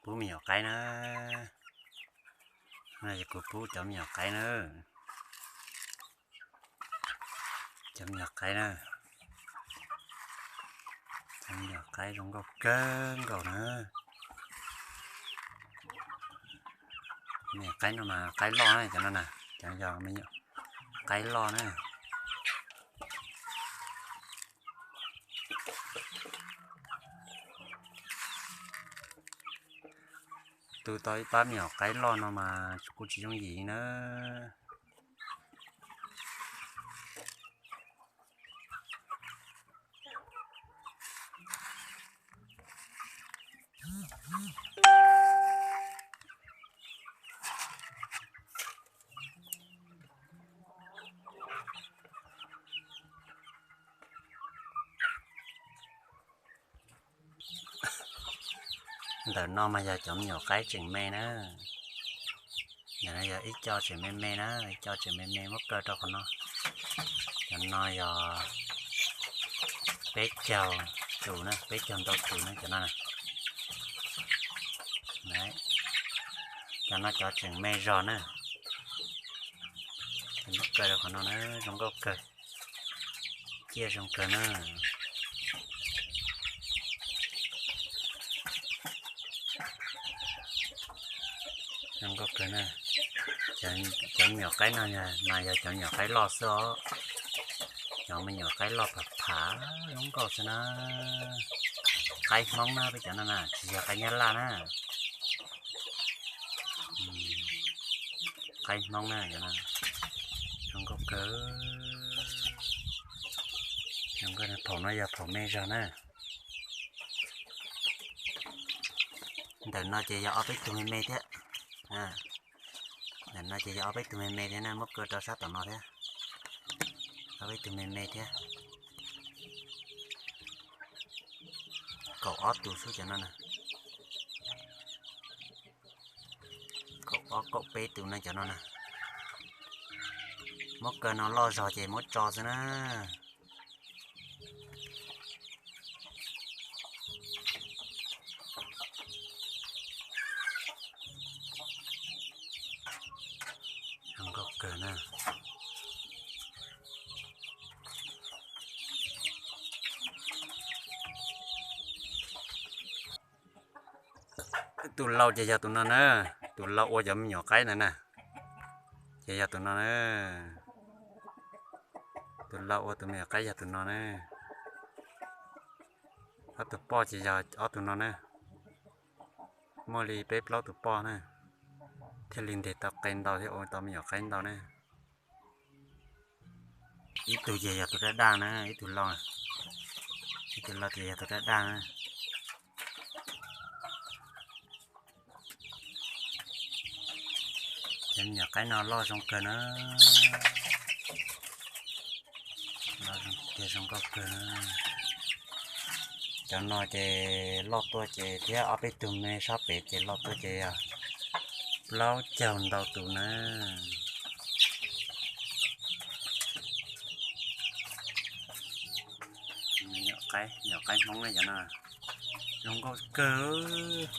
Pub me nyuam qaib na. No ces kuv pub cov me nyuam qaib na. Cov me nyuam qaib na. Cov me nyuam qaib zoo nkauj kawg nkaus na. Me nyuam qaib no mas qaib loj na, cov no na, cov yog me nyuam qaib loj na. Tu tau ib pab me nyuam qaib loj no mas kuj tsis yooj yim na. Ntawm no mas yog cov me nyuam qaib tseem me na. Ntawm no yog ib co tseem me me na, ib co tseem me me muab kaw rau qhov no. Cov no yog peb caug tus na, peb caug ntau tus na cov no na. Cov no cov tseem me zog na. Muab kaw rau qhov no na, zoo nkauj kawg. Ciaj zoo kawg na. Zoo nkauj kawg na. Cov me nyuam qaib no mas yog cov me nyuam qaib loj xwb os. Cov me nyuam qaib loj pham pham, zoo nkauj xwb na. Qaib Hmoob na, peb cov no na tsis yog qaib Nyab Laj na. Qaib Hmoob na, zoo nkauj kawg. Zoo nkauj, phaum no yog phaum me zog na. Ntawm no ces yog ob peb tug me me thiab. Ntawm no ces yog ob peb tug me me thiab na, muab kaw rau sab tom no thiab. Ob peb tug me me thiab. Kaum ob tus xwb cov no na. Kaum ob kaum peb tus no cov no na. Muab kaw no loj zog ces muab tso xwb na. Zoo nkauj kawg na. Tus lau ces yog tus no na, tus lau ua cov me nyuam qaib ntawd na, ces yog tus no na. Tus lau ua tus me nyuam qaib yog tus no na. Ob tug poj ces yog ob tug no na. Muaj li peb plaub tus poj na, thiaj li ntes tau qe ntau thiab ua tau me nyuam qaib ntau na. Ib tug ces yog tus daj daj na, ib tug lau, ib tug lau ces yog tus daj daj na. Cov me nyuam qaib no loj zoo kawg na. Loj zoo tiag, zoo nkauj kawg na. Cov no ces loj tuaj ces thiab ob peb tug me sab pem ces loj tuaj ces yog plaub caug ntau tus na. Nyuam qaib, nyuam qaib Hmoob ne cov no zoo nkauj kawg.